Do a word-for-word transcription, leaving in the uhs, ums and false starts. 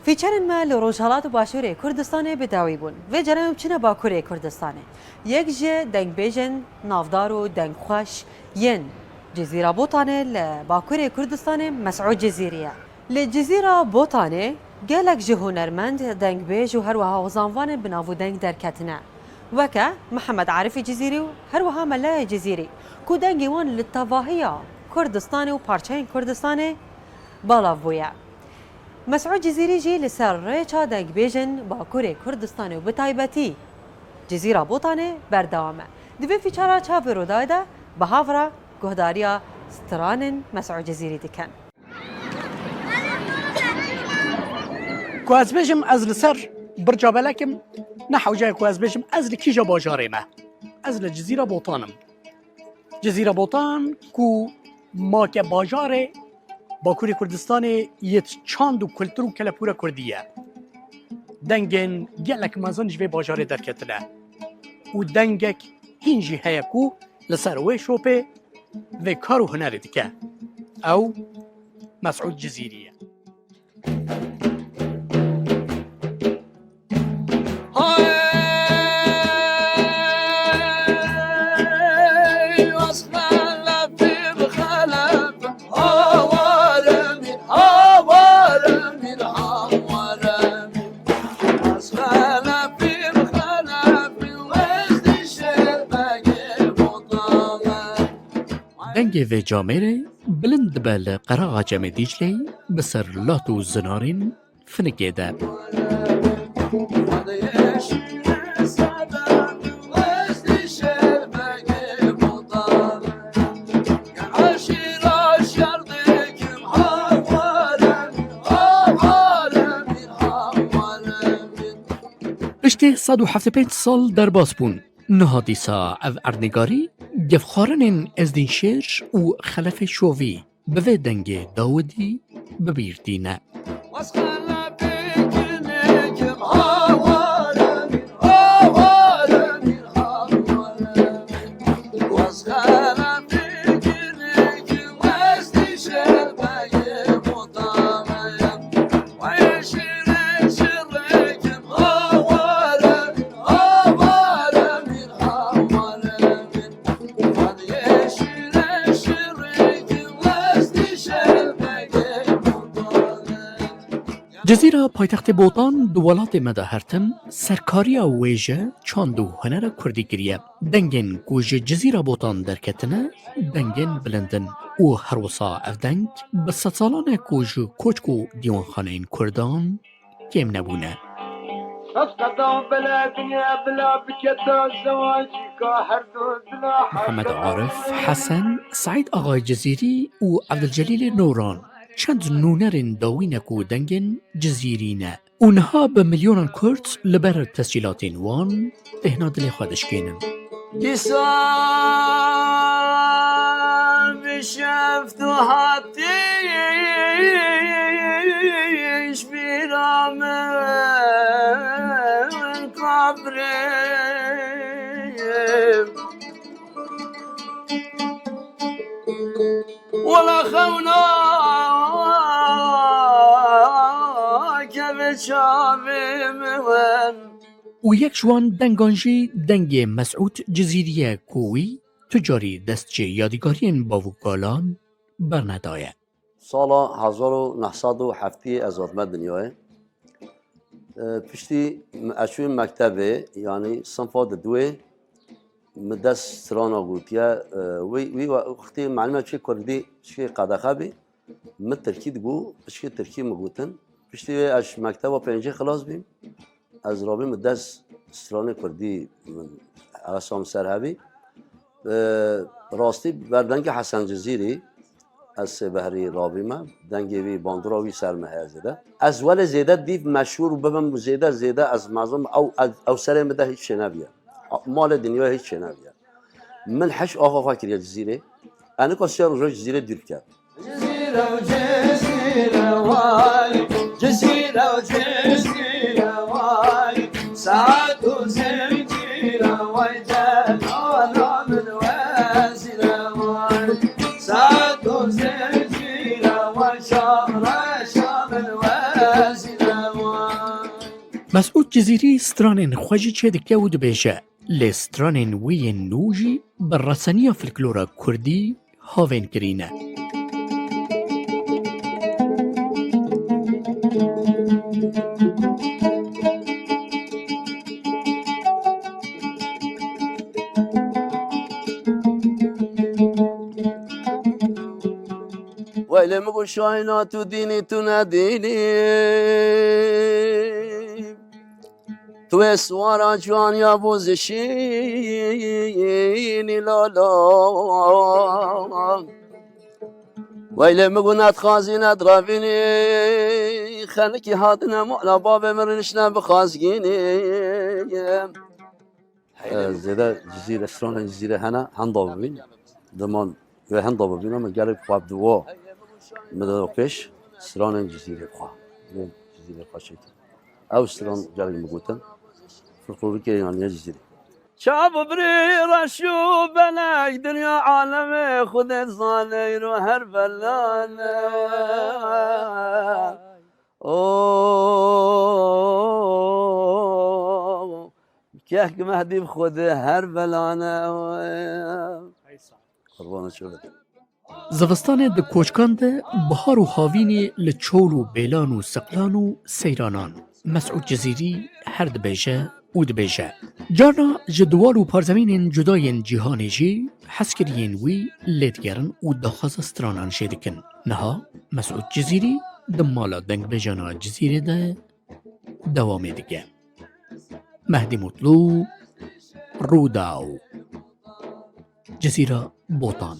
Fîçerên me li Rojhelat û Başûrê Kurdistanê bi dawî bûn. Vê caran em çine Bakurê Kurdistanê. Yek ji dengbêjên navdar û dengxweş yên Cizîra Botanê li Bakurê Kurdistanê Mesûd Cizîrî ye. Li Cizîra Botanê gelek ji hunermend, dengbêj û her wiha zanvanên bi nav û deng derketine. Weke Mihemed Arifê Cizîrî û her wiha Melayê Cizîrî ku dengê wan li tevahiya Kurdistanê û parçeyên Kurdistanê belav bûye. Mesûd Cizîrî jî li ser rêça dengbêjên Bakurê Kurdistanê û bi taybetî Cizîra Botanê berdewam e. Di vê fîçara Çavê Rûdawê de bi hevra guhdariya stranên Mesûd Cizîrî dikin. Ku ez bêjim ez li ser Birca Belek im, ne hewce ye ku ez bêjim ez li kîja bajarê me. Ez li Cizîra Botan im. Cizîra Botan ku make bajarê Bakurê Kurdistanê yê çand û kultur û kelepûra kurdî ye. Dengên gelek mezin ji vê bajarê derketine û dengek hîn jî heye ku li ser wê şopê vê kar û hunerê dike. Ew Mesûd Cizîrî ye. Dengê vê camêrê bilind dibe li qeraxa Çemê Dîcleyê, bi ser lat û zinarên finikê de. Piştî sed û heftê pênc sal derbas bûn, niha dîsa ev erdnîgarî gefxwarinên Ezdîn Şêr û Xelefê Şovî bi vê dengê dawidî bi bîr tîne. Cizîra paytextê Botan di welatê me de her tim serkariya wêje, çand û hunera kurdî kiriye. Dengên ku ji Cizîra Botan derketine, dengên bilind in û her wisa ev deng bi sedsalan e ku ji koçk û dîwanxaneyên kurdan kêm nebûne. Sed qeda bela dinya bila biketa zewacîka her du dila Mihemed Arif Hesen, Seîd Axayê Cizîrî û Evdilcelîlê Noran çend nûnerên dawî ne ku dengên Cizîrî ne û niha bi milyonan kurd li ber tescîlatên wan têhna dilê xwe dişkênin. Dîsa bi şeft û hatî ji bîra min kabrê. Wela xew nakeve çavê min. Û yek ji wan dengan jî dengê Mesûd Cizîrî ye ku wî tu carî dest ji yadîgariyên bav û kalan bernedaye. Sala hezar û neh sed û heftê ez hatime dinyayê. E, piştî ez çûyim mektebê, yanî sinfa diduê, min dest strana gotiye. E, wî, wî we-, wextê melime çê kurdî çê qedexe bî, min tirkî digot, pişkê tirkî min gotin. Piştî wê ez ji mekteba pêncê xilas bîm. Ez rabî min dest stranê kurdî min hewesa min ser hebî. Bi rastî ber dengê Hesen Cizîrî ez sê behrî rabî me. Dengê wî, bandora wî ser me heye zêde. Ez welê zêde dîv meşhûr bibim zêde zêde ez mezin ew, ew, ew serê min de hiç çênebiye. Malê dinyayê hiç çênebiye. Min heş axa xwe kiriye Cizîrê. Enika sê roj Cizîrê dûr ket. Cizîre û Cizîre way, Cizîre û Cizîre way, saet û zincîre way, delala min wezîre way, saet û zincîre way, şahreşa min wezîre way. Mesûd Cizîrî stranên xwe jî çêdike û dibêje, lê stranên wî yên nû jî bi reseniya folklora kurdî havên kirî ne. Weylê min got şahîna tu dînî tu nedînî. Tu ê siwara ciwaniya bo zişînî lala. Weylê min got nedixwazî nedravînî. Xenikî hatine mala bavê min rişne bixwazgînî. Zêde Cizîre, stranên Cizîre hene, henda bibîn. Diman wê henda bibîn, ama gelek xwe bi diwa min de pêş stranên Cizîrê xwe. Cizîrê xwe çêkin. Ew stran gelek min gotin. Folklorikê yan ya Cizîrê. Çav û birî reş û belek dinya alemê Xwedê zaneyro her belane. O kehk Mehdî bi Xwedê her belane. Qurbana çavet. Zivistanê di koçkan de bihar û havînê li çol û bêlan û siqlan û seyranan Mesûd Cizîrî her dibêje û dibêje. Carna ji diwar û parzemînên cuda yên cîhanê jî hezkiriyên wî lê digerin û daxwaza stranan jê dikin. Niha Mesûd Cizîrî di mala dengbêjana Cizîrê de dewamê dike. Mehdî Mutlu, Rûdaw, Cizîra Botan.